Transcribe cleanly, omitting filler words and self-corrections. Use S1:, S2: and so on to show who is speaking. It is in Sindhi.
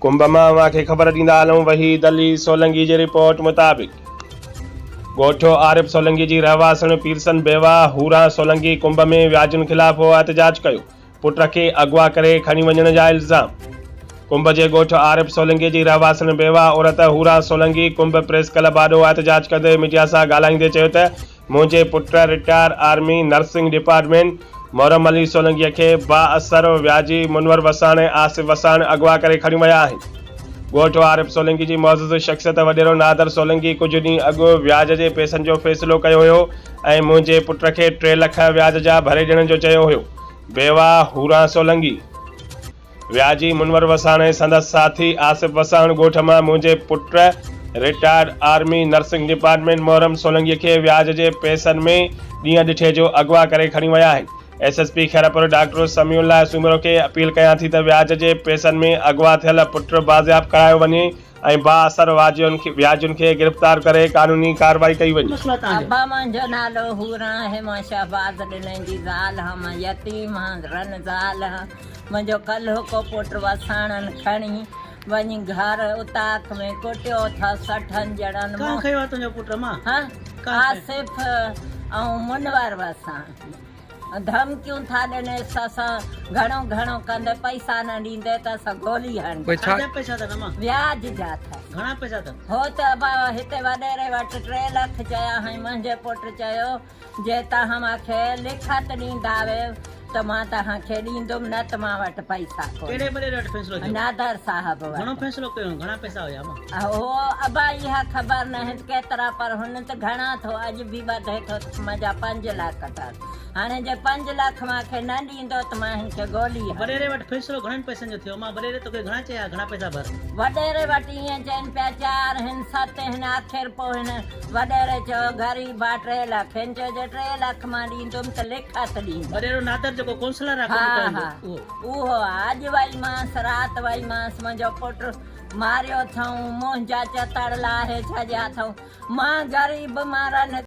S1: ڪنب مان اوهان کي خبر ڏيندا هلون وحيد علي سولنگي جي رپورٽ مطابق ڳوٺ عارب سولنگي جي رهواسڻ پيرسن بيواهه حوران سولنگي ڪنب ۾ وياجن خلاف احتجاج ڪيو پٽ کي اغوا ڪري کڻي وڃڻ جا الزام ڪنب جي ڳوٺ عارب سولنگي جي رهواسڻ بيواهه عورت حوران سولنگي ڪنب پريس ڪلب آڏو احتجاج ڪندي ميڊيا سان ڳالهائيندي چيو ته منهنجي پٽ retire army nursing department Muharram Ali سولنگيء کي بااثر وياجي منور وساڻ ۽ آصف وساڻ اغوا ڪري کڻي ويا آهن. ڳوٺ عارب سولنگي جي معزز شخصيت وڏيرو نادر سولنگي ڪجهه ڏينهن اڳ وياج جي پئسن جو فيصلو ڪيو هيو ۽ منهنجي پٽ کي 3 لک وياج جا ڀري ڏيڻ جو چيو هيو. بيواهه حوران سولنگي. وياجي منور وساڻ ۽ سندس ساٿي آصف وساڻ ڳوٺ مان منهنجي پٽ retired army nursing department Muharram سولنگيء کي وياج جي پئسن ۾ ڏينهن ڏٺي جو اغوا ڪري کڻي ويا آهن. S S P Khairpur doctor Sami Ullah Soomro کي اپيل ڪيان ٿي ته وياج جي پئسن ۾ اغوا ٿيل پٽ بازياب ڪرايو وڃي ۽ بااثر وياجين کي گرفتار ڪري قانوني ڪارروائي ڪئي وڃي.
S2: ابا منهنجو نالو حوران آهي مان شهباز ڏني جي زال هان مان يتيم هان رن زال هان منهنجو ڪلهوڪو پٽ وساڻن کڻي وڃي گهر اوطاق ۾ ڪٽيو اٿس اٺن ڄڻن
S3: ڪان کنيو آهي تنهنجو پٽ امان
S2: آصف ۽ منور وساڻ ڌمڪيون ٿا ڏنيس اسان گهڻو گهڻو ڪندي پئسا نه ڏيندي ته اسان گولي هڻندي.
S3: ڇا جا پئسا اٿن امان؟
S2: وياج جا اٿس.
S3: گهڻا پئسا اٿن؟
S2: هو ته ابا هتي وڏيري وٽ 3 لک چيا هئائين منهنجي پٽ چيو جي توهان مان کي لکت ڏيندا ويو ته مان توهان کي ڏيندم نه ته مان وٽ پئسا ڪونهن.
S3: ڪهڙي وڏيري وٽ فيصلو ٿيو؟
S2: نادر صاحب وٽ.
S3: گهڻو فيصلو ڪيو هئائون؟ گهڻا پئسا هيا امان؟
S2: هو ابا اها خبر ناهي ته ڪيترا پر هن ته گهڻا ٿو اڄ به ٻڌي ٿو ته منهنجا 5 لک اٿس هاڻي جي 5 لک مان کي نه ڏيندو ته مان هن کي گولي هڻندس.
S3: وڏيري وٽ فيصلو گهڻن پئسن جو ٿيو امان وڏيري توکي گهڻا چيا گهڻا پئسا ڀر.
S2: وڏيري وٽ ائين چين پيا 4 هن 7 هن آخر پوء هن وڏيري چيو غريب آ 3 لک هن چيو جي 3 لک مان ڏيندم ته لکت ڏيندم.
S3: وڏيرو نادر جيڪو ڪونسلر آ
S2: ها ها اهو آ اڄ وئي مانس رات وئي مانس منهنجو پٽ ماريو اٿئون، منهنجا چتڙ لاهي ڇڏيا اٿئون، مان غريب مان رن.